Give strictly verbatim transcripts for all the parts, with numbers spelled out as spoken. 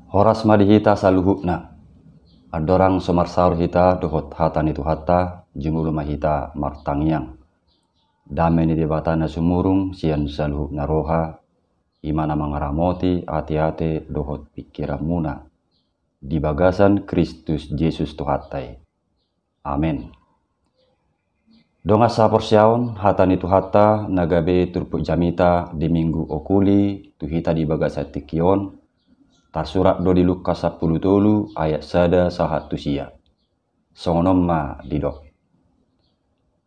Horas ma di hita saluhutna. Andorang so marsaor hita dohot hata ni Tuhanta, jumolo ma hita martangiang. Dame ni Debata na sumurung sian saluhutna roha, i ma na mangaramoti ateate dohot pingkiranmuna di bagasan Kristus Jesus Tuhanta i. Amen. Dongan sahaporseaon, hata ni Tuhanta na gabe turpuk jamita di Minggu Okuli tu hita di bagasan tingki on, tarsurat do di Lukas sampulu tolu ayat sada sahat tu sia. Songon on ma didok.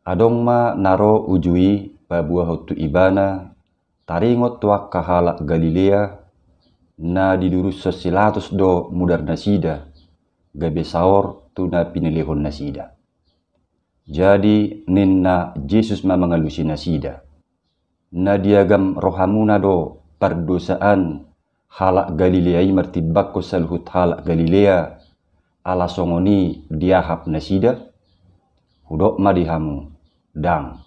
Adong ma na ro uju i paboahon tu ibana, taringot tu angka halak Galilea, na didurushon si Pilatus do mudar nasida, gabe saor tu na pinelehon nasida. Jadi ninna Jesus ma mangalusi nasida. Na diagam rohamuna do pardosaan halak Galilea i martimbangkon saluhut halak Galilea, ala songon i diahap nasida? Hudok ma di hamu, ndang.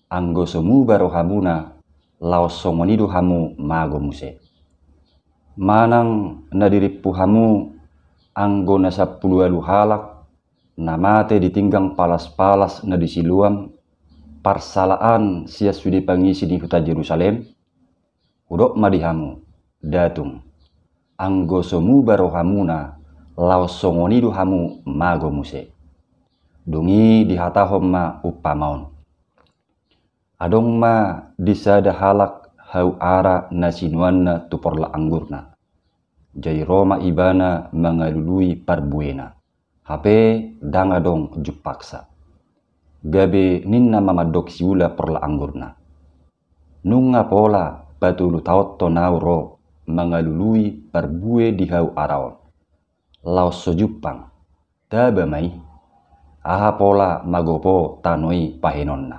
Anggo so muba rohamuna, laos songon i do hamu mago muse. Manang na dirimpu hamu anggo na sampulu ualu halak, na mate di tinggang palas-palas na di Siloam, parsalaan sian sude pangisi ni huta Jerusalem? Hudok ma di hamu, nda tung. Anggo so muba rohamuna, laos songon i do hamu mago muse. Dung i dihatahon ma umpama on. Adong ma di sada halak hau ara na sinuanna tu porlak anggurna. Jadi ro ma ibana mangalului parbuena. Hape ndang adong jumpangsa. Gabe ninna ma mandok siula porlak anggurna. Nunga pola patolu taonhon ahu ro mangalului parbue di hau ara on. Laos so jumpang, taba ma i. Aha pola magopo tano i pahenonna.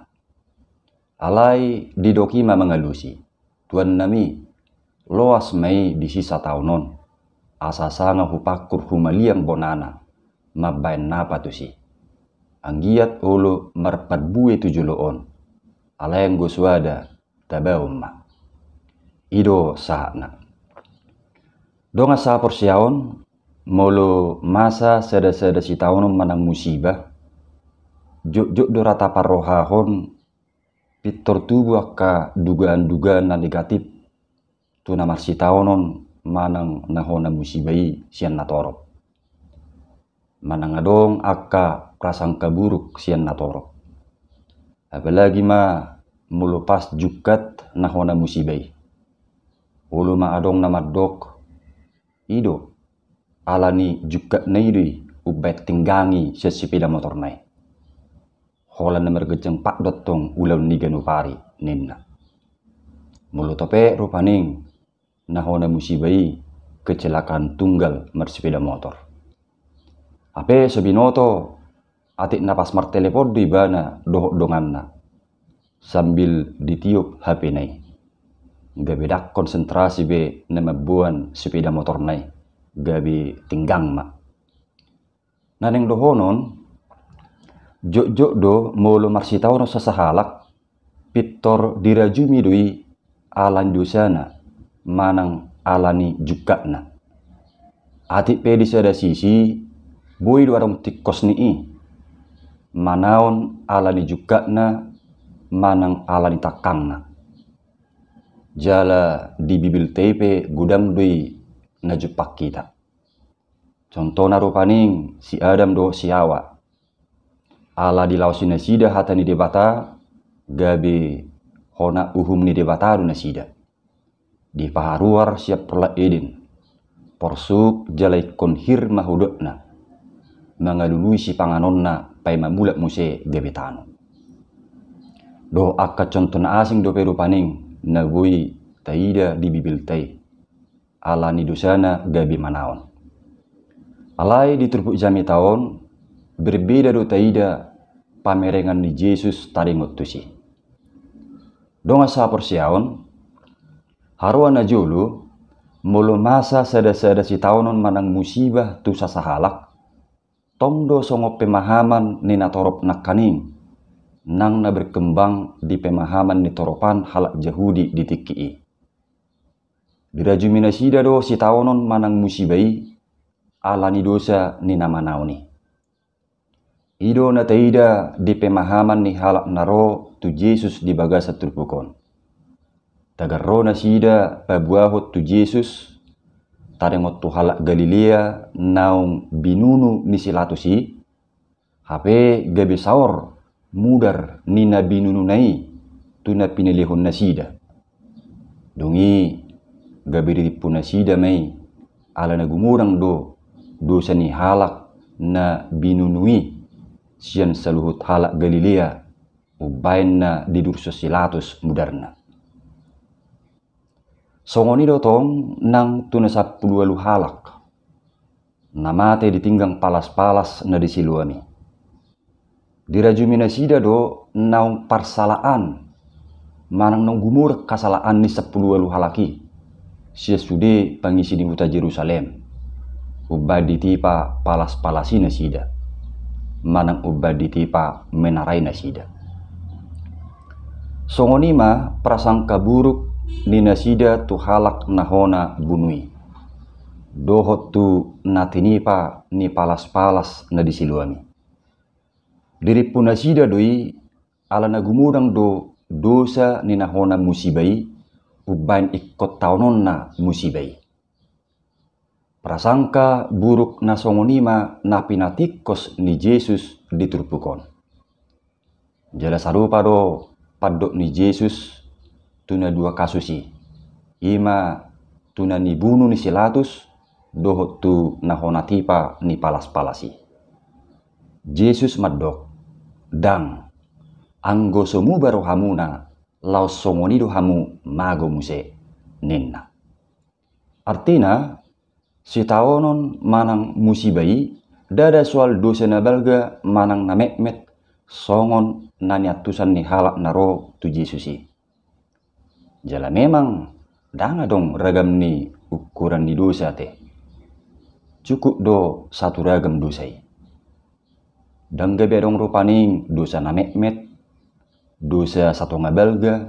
Alai didok i ma mangalusi, tuannami, loas ma i disi sataon on, asa sanga hupangkur humaliang bonana, mambaen napa tusi. Anggiat olo marparbue tu jolo on. Alai anggo soada, tabaon ma. I do sahatna. Dongan sahaporseaon, molo masa sada-sada sitaonon manang musiba, jotjot do rata parrohahon pintor tubu angka dugaan-dugaan na negatif tu na marsitaonon manang na hona musiba i sian natorop. Manang adong angka prasangka buruk sian natorop. Apalagi ma molo pas jungkat na hona musiba i. Olo ma adong na mandok, i do, ala ni jungkatna i do i umbaen tinggang i sian sepeda motorna i. Holan na marganjang pat do tong ulaon ni ganup ari, ninna. Molo topet rupani na hona musiba i kecelakaan tunggal marsepeda motor. Hape so binoto, atik na pas martelepon do ibana dohot donganna, sambil ditiop H P-na i. Gabe ndang konsentrasi be na mamboan sepeda motorna i, gabe tinggang ma. Na naeng dohonon, jotjot do molo marsitaonon sasahalak, pintor dirajumi do i ala ni dosana manang ala ni jungkatna. Atik pe di sada sisi, boi do adong tingkos ni i, manaon ala ni jungkatna manang ala ni tangkangna. Jala di Bibelta i pe godang do i na jumpang hita. Contohna rupani si Adam dohot si Hawa. Ala dilaosi nasida hata ni Debata, gabe hona uhum ni Debata do nasida. Dipaharuar sian porlak Eden. Porsuk jala ingkon hir ma hudokna, mangalului sipanganonna, paima mulak muse gabe tano. Dohot angka contoh na asing dope rupani na boi taida di Bibelta i. Ala ni dosana gabe manaon. Alai di turpuk jamita on, berbeda do taida pamerengan ni Jesus taringot tusi. Dongan sahaporseaon, haroa na jolo, molo masa sada-sada sitaonon manang musiba tu sasahalak, tong do songon pemahaman ni natorop nangkaning, nang na berkembang di pemahaman ni toropan halak Jahudi di tingki i. Dirajumi nasida do sitaonon manang musiba i ala ni dosa ni na manaon i. I do na taida di pemahaman ni halak na ro tu Jesus di bagasan turpuk on. Tagar ro nasida paboahon tu Jesus, taringot tu halak Galilea naung binunu ni si Latus i, hape gabe saor mudar ni na binununa i tu na pinelehon nasida. Dung i gabe dirimpu nasida ma i, ala na gumodang do dosa ni halak na binunu i sian saluhut halak Galilea umbaen na didurson si Latus mudarna. Songon i do tong nang tu na sampulu ualu halak na mate di tinggang palas-palas na di Siloam i. Dirajumi nasida do naung parsalaan manang naung gumodang hasalaan ni sampulu ualu halak i sian sude pangisi ni huta Jerusalem, umbaen ditipa palas-palas i nasida manang umbaen ditipa menara i nasida. Songon i ma prasangka buruk ni nasida tu halak na hona bunu i dohot tu na tinipa ni palas-palas na di Siloam i. Dirimpu nasida do i ala na gumodang do dosa ni na hona musiba i umbaen ingkon taononna musiba i. Prasangka buruk na songon i ma na pinatingkos ni Jesus di turpuk on. Jala sarupa do pandok ni Jesus tu na dua kasus i, i ma tu na nibunu ni si Latus dohot tu na hona tipa ni palas-palas i. Jesus mandok, "Dang, anggo so muba rohamuna, laos songon i do hamu mago muse," ninna. Artina, sitaonon manang musiba i ndada soal dosa na balga manang na metmet songon na niantusan ni halak na ro tu Jesus i. Jala memang ndang adong ragam ni ukuran ni dosa ate. Cukup do satu ragam dosa i. Ndang gabe adong rupani dosa na metmet, dosa satonga balga,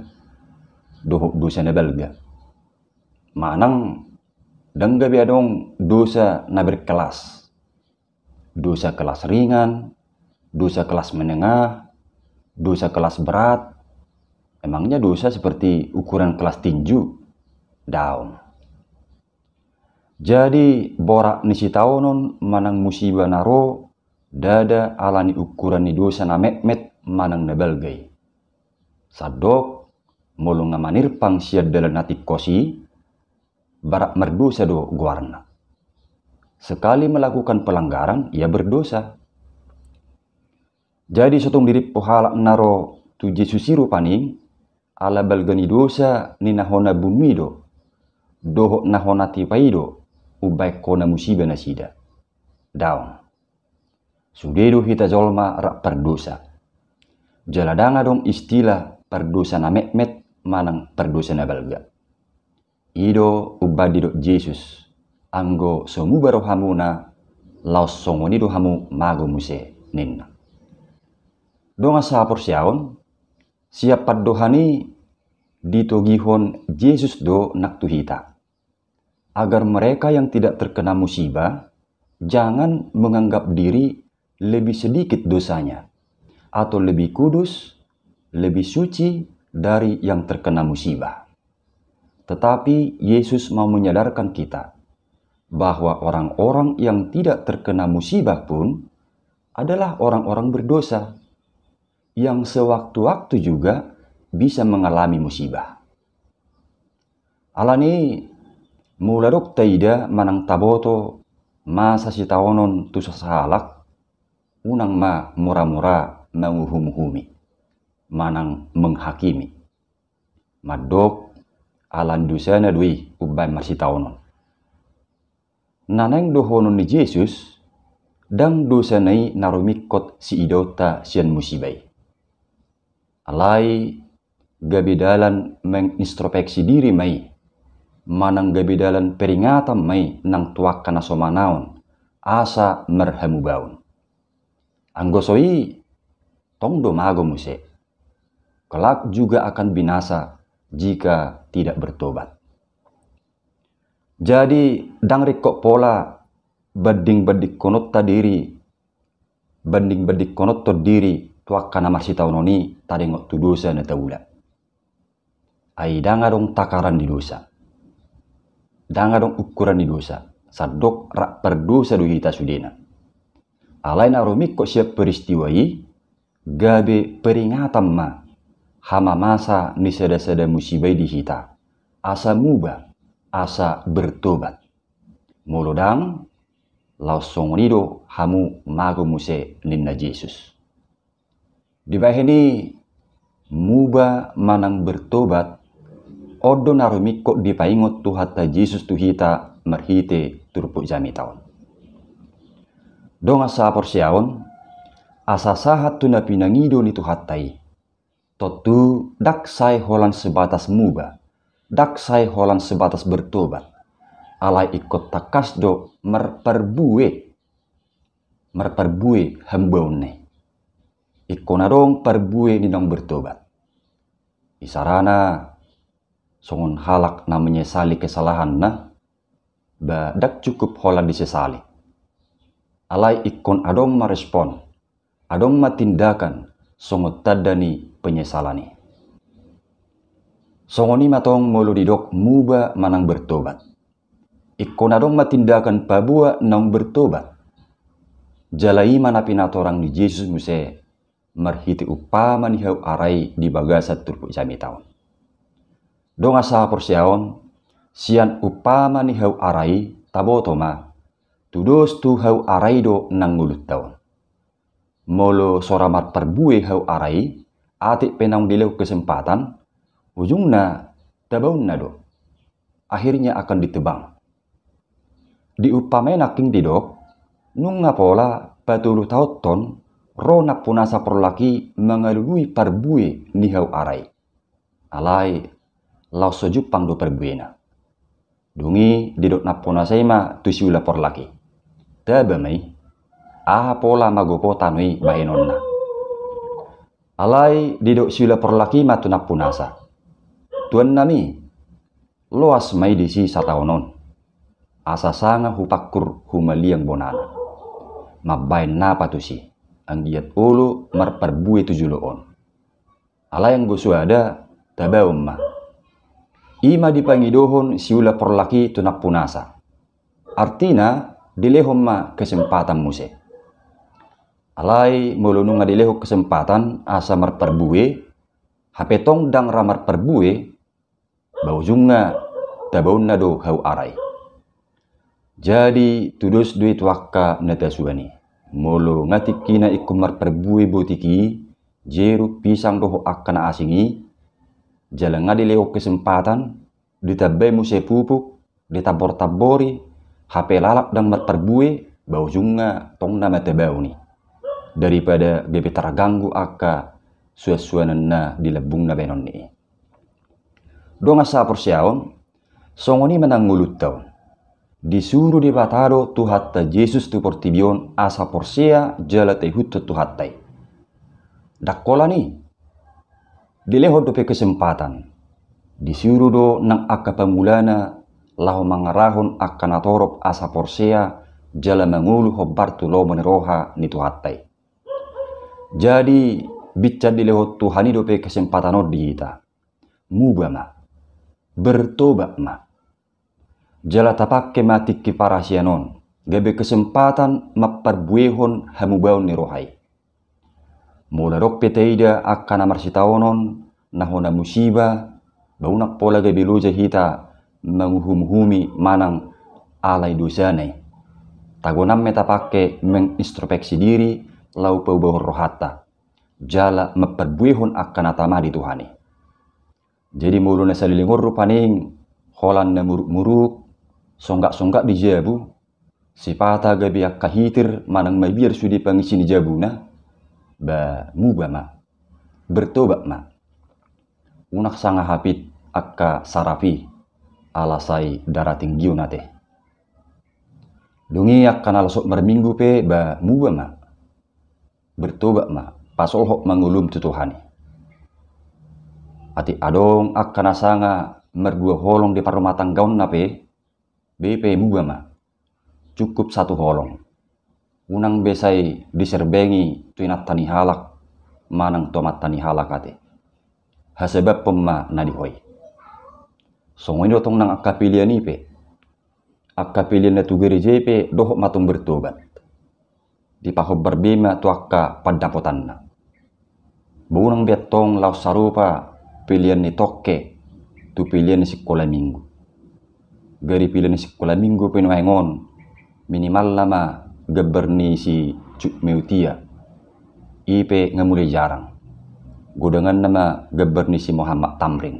dohot dosa na balga. Manang ndang gabe adong dosa na berkelas. Dosa kelas ringan, dosa kelas menengah, dosa kelas berat. Emangnya dosa seperti ukuran kelas tinju? Daong. Jadi borat ni sitaonon manang musiba na ro ndada ala ni ukuran ni dosa na metmet manang na balga i. Sandok, molo nga manirpang sian dalan na tingkos i, barak mardosa do goarna. Sekali melakukan pelanggaran, ia berdosa. Jadi so tung dirimpu halak na ro tu Jesus i rupani, ala balga ni dosa ni na hona bunu i do dohot na hona tipa i do umbaen hona musiba nasida. Daong. Sude do hita jolma rap pardosa. Jala ndang adong istilah pardosa na metmet manang pardosa na balga. I do umbaen didok Jesus, "Anggo so muba rohamuna, laos songon i do hamu mago muse," ninna. Dongan sahaporseaon, sian pandohan i ditogihon Jesus do nang tu hita, agar mereka yang tidak terkena musibah jangan menganggap diri lebih sedikit dosanya atau lebih kudus, lebih suci dari yang terkena musibah. Tetapi Yesus mau menyadarkan kita bahwa orang-orang yang tidak terkena musibah pun adalah orang-orang berdosa yang sewaktu-waktu juga bisa mengalami musibah. Alani, molo adong taida manang taboto masa sitaonon tu sasahalak, unang ma mura-mura manguhum-uhumi manang menghakimi. Mandok, ala ni dosana do i umbaen marsitaonon. Na naeng dohonon ni Jesus, ndang dosana i na rumingkot siidaonta sian musiba i. Alai gabe dalan mengintrospeksi diri ma i, manang gabe dalan peringatan ma i nang tu angka na so manaon, asa marhamubaon. Anggo so i, tong do mago muse. Kelak juga akan binasa jika tidak bertobat. Jadi, ndang ringkot pola banding-bandingkononta diri, banding-bandingkononta diri tu angka na marsitaonon i taringot tu dosa na taula. Ai ndang adong takaran ni dosa. Ndang adong ukuran ni dosa. Sandok rap pardosa do hita sudena. Alai na rumingkot sian peristiwa i, gabe peringatan ma hamamasa ni sada-sada musiba i di hita. Asa muba, asa bertobat. Molo ndang, laos songon i do hamu mago muse ninna Jesus. Dibahen i muba manang bertobat, on do na rumingkot dipaingot Tuhanta Jesus tu hita marhite turpuk jamita on. Dongan sahaporseaon, asa sahat tu na pinangido ni Tuhanta i. Tontu ndang sai holan sebatas muba, ndang sai holan sebatas bertobat. Alai ingkon tangkas do marparbue, marparbue hambaonna i. Ingkon adong parbue ni naung bertobat. Isarana songon halak na menyesali kesalahanna, ba ndang cukup holan disesali. Alai ingkon adong ma respon, adong ma tindakan songon tanda ni penyesalan i. Songon i ma tong molo didok muba manang bertobat. Ingkon adong ma tindakan paboa naung bertobat. Jala i ma na pinatorang ni Jesus muse marhite umpama ni hau ara i di bagasan turpuk jamita on. Dongan sahaporseaon, sian umpama ni hau ara i taboto ma, tudos tu hau ara i do nang ngolunta on. Molo so ra marparbue hau ara i, atik pe naung dilehon kesempatan, ujungna tabaonna do. Akhirnya akan ditebang. Di umpama i nangkin didok, nunga pola patolu taon ton ro nampunasa porlak i mangalului parbue ni hau ara i. Alai laos so jumpang do parbuena. Dung i didok nampunasa i ma tu siula porlak i, taba ma i, aha pola magopo tano i bahenonna. Alai didok siula porlak i ma tu nampunasa, tuannami, loas ma i disi sataon on, asa sanga hupangkur humaliang bonana. Mambahen napa tusi, anggiat olo marparbue tu jolo on. Alai anggo soada, tabaon ma. I ma dipangidohon siula porlak i tu nampunasa. Artina dilehon ma kesempatan muse. Alai molo nunga dilehon kesempatan asa marparbue, hape tong ndang ra marparbue, ba ujungna tabaonna do hau ara i. Jadi tudos do i tu angka na tasuan i. Molo nga tingkina ingkon marparbue botik i, jeruk, pisang dohot angka na asing i, jala nga dilehon kesempatan, ditambai muse pupuk, ditabor-tabori, hape lalap ndang marparbue, ba ujungna tong nama tabaon i. Daripada gabe targanggu angka suan-suanan na di lambungna bahenonna i. Dongan sahaporseaon, songon i ma nang ngolunta on. Disuru Debata do Tuhanta Jesus tu portibi on asa porsea jala taihuthon Tuhanta i. Ndang holan i. Dilehon dope kesempatan. Disuru do nang angka pangulana laho mangarahon angka na torop asa porsea jala mangolu hombar tu lomo ni roha ni Tuhanta i. Jadi, binsan dilehon Tuhan i dope kesempatan on di hita. Muba ma. Bertobat ma. Jala tapangke ma tingki parasian on gabe kesempatan mamparbuehon hamubaon ni roha i. Molo adong pe taida angka na marsitaonon na hona musiba, ba unang pola gabe loja hita manguhum-uhumi manang alai dosana i. Tagonan ma i tapangke mengintrospeksi diri laho paubahon rohanta jala mamparbuehon angka na tama di Tuhan i. Jadi molo na saleleng on rupani holan na muruk-muruk, songgak-songgak di jabu, sipata gabe angka hitir manang mabiar sude pangisi ni jabuna, ba muba ma, bertobat ma. Unang sanga hapit angka saraf i ala sai darah tinggi on ate. Dung i angka na lasot marminggu pe ba muba ma. Bertobat ma, pasolhot ma ngolum tu Tuhan i. Atik adong angka na sanga mardua holong di parrumatanggaonna pe, Be pe muba ma. Cukup satu holong. Unang be sai diserbengi tu inanta ni halak manang tu amanta ni halak ate. Hasabamhon ma na di ho i. Songon i do tong nang angka pelean i pe. Angka pelean na tu gereja i pe dohot ma tong bertobat. Dipahombar be ma tu angka pandapotanna. Unang be antong laos sarupa pelean ni tongke tu pelean ni sikola minggu. Gari pelean ni sikola minggu pe nuaeng on, minimalna ma gambar ni si Cut Meutia. I pe nga mulai jarang. Godanganna ma gambar ni si Muhammad Tamrin.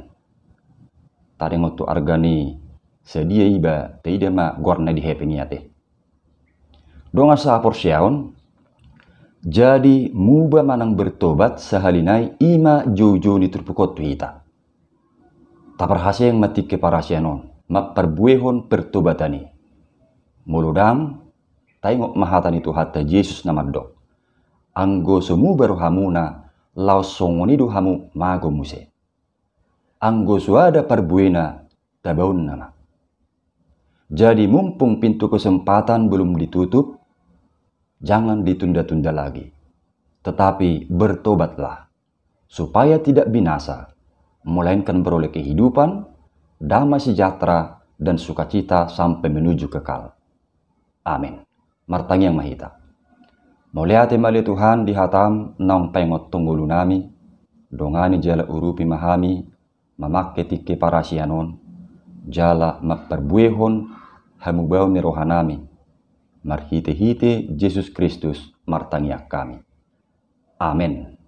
Taringot tu arga ni sadia iba, taida ma goarna di hepeng i ate. Dongan sahaporseaon, jadi muba manang bertobat sahali nai i ma joujou ni turpuk on tu hita. Taparhaseang ma tingki parasian on mamparbuehon pertobatan i. Molo dang, taingot ma hata ni Tuhanta Jesus na mandok: Anggo so muba rohamuna, laos songon i do hamu mago muse. Anggo so ada parbuena, tabaonna ma. Jadi mumpung pintu kesempatan belum ditutup, jangan ditunda-tunda lagi. Tetapi bertobatlah, supaya tidak binasa, melainkan beroleh kehidupan, damai sejahtera, dan sukacita sampai menuju kekal. Amin. Martangiang ma hita. Mauliate ma ale Tuhan di hatam naung paingothon ngolunami, dongani jala urupi ma hami, mamangke tingki parasian on, jala mamparbuehon hamubaon ni rohanami. Marhitehite Jesus Kristus martangiang hami. Amen.